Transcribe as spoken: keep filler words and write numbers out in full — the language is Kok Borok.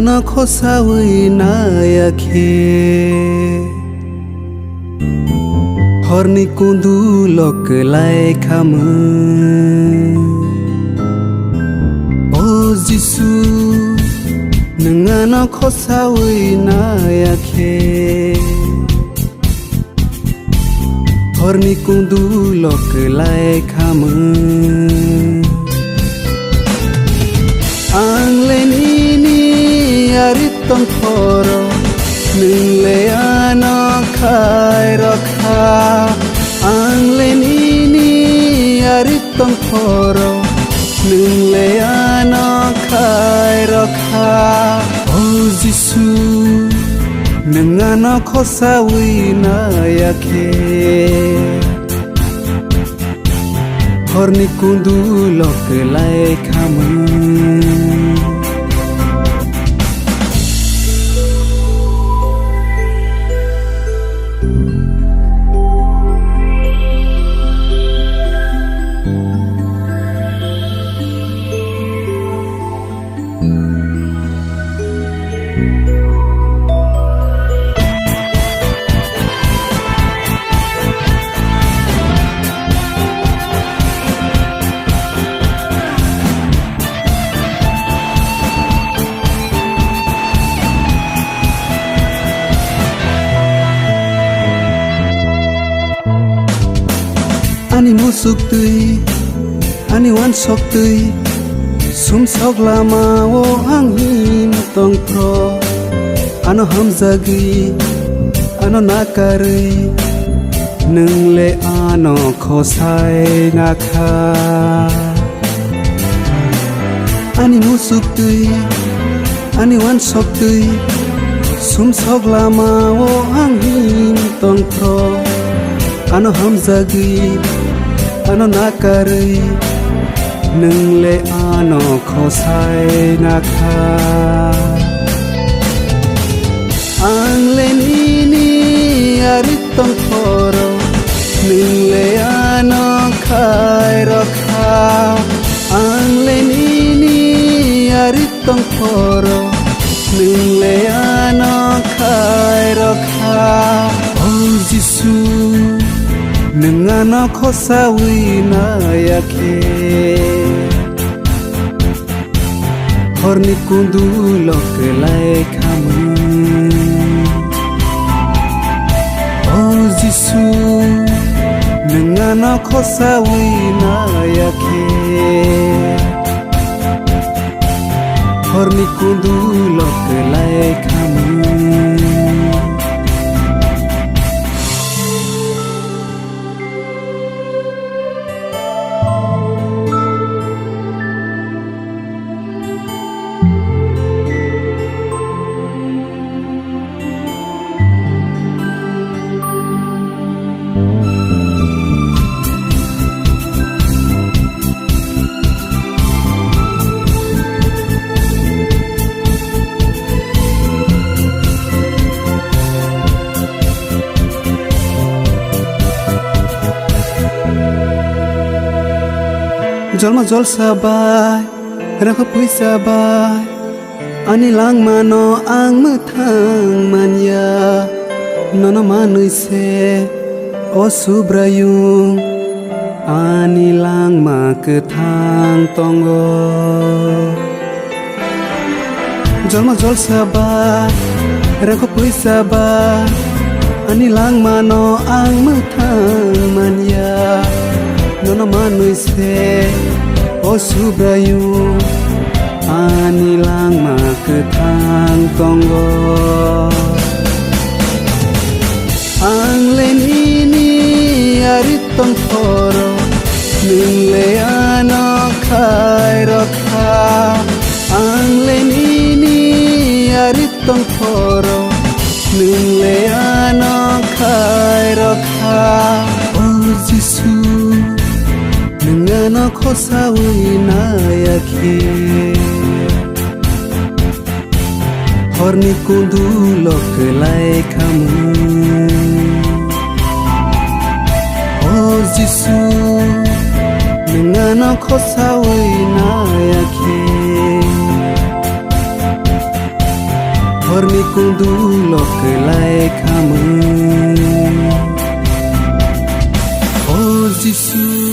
Ano khosawi naya khe, horni kundu lo kwlai khamwi. O Jisu, nwng ano khosawi naya khe, horni kundu lo kwlai khamwi. Ang le nini ari tongphoro, nwng le ano khai rokha. Ang le nini ari tongphoro, nwng le ano khai rokha. O Jisu, nwng ano khosawi naya khe, horni kundu lo kwlai khamwi. Ani musuk twi, ani uansok twi, sumsok lama o ang him tongphro. Ano hamjagwi, ano nakarwi, nwng le ano khosai nakha. Ani musuk twi, ani uansok twi, sumsok lama o ang him tongphro. Ano hamjagwi, ano nakarwi, nwng le ano khosai nakha. Ang le nini ari tongphoro, nwng le ano khai rokha. Ang le nini ari tongphoro, nwng le ano khai rokha. O Jisu, nwng ano khosawi naya khe, horni kundu lo kwlai khamwi. O Jisu, nwng ano khosawi naya khe, horni kundu lo kwlai khamwi. Jolma jolsa bai, rakha puisa bai, ani langma no ang mwthang manya. Nono manwi se, o Subraiyung, ani langma kwthang tongo. Jolma jolsa ba, rangkho puisa ba, ani langma no ang mwthang manya. Nono manwi se, o Subraiyung, ani langma kwthang tongo. Ang le nini ari tongphoro, nwng le ano khai rokha. Ang le nini ari tongphoro, nwng le ano khai rokha. O Jisu, nwng ano khosawi naya khe, horni kundu lo kwlai khamwi. O Jisu, nwng ano khosawi naya khe, Horni kundu lokelai khamung. O Jisu.